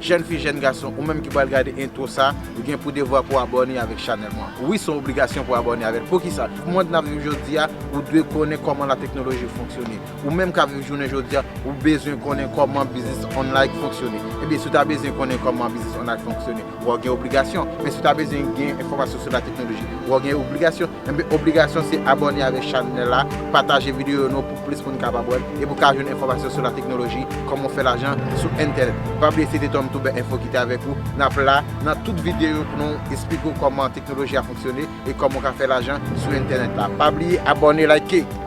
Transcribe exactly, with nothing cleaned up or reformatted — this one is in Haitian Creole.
Jèn fi, jèn gason, ou menm ki pral gade entwo sa, ou gen pou devwa pou abòne avèk chanèl mwen. Wi, se yon obligasyon pou abòne avè l. Poukisa? Mond n ap viv jodi a, ou dwe konnen kòman la teknoloji fonksyone. Ou menm k ap viv jounen jodi a, ou bezwen konnen kòman biznis online fonksyone. Ebyen, si w ta bezwen konnen kòman biznis online fonksyone, w ap gen obligasyon. Men si w ta bezwen gen enfòmasyon sou la teknoloji, w ap gen obligasyon. Ebyen, obligasyon se abòne avèk chanèl la, pataje videyo nou pou plis moun kapab wè l, e pou ka jwenn enfòmasyon sou la teknoloji, kòman w fè lajan sou entènèt. Pa bliye se te Tom Toubè Enfo ki te avèk ou. N ap la nan tout videyo pou nou esplike w kòman teknoloji a fonksyone e kòman w ka fè lajan sou entènèt la. Pa bliye abòne, like.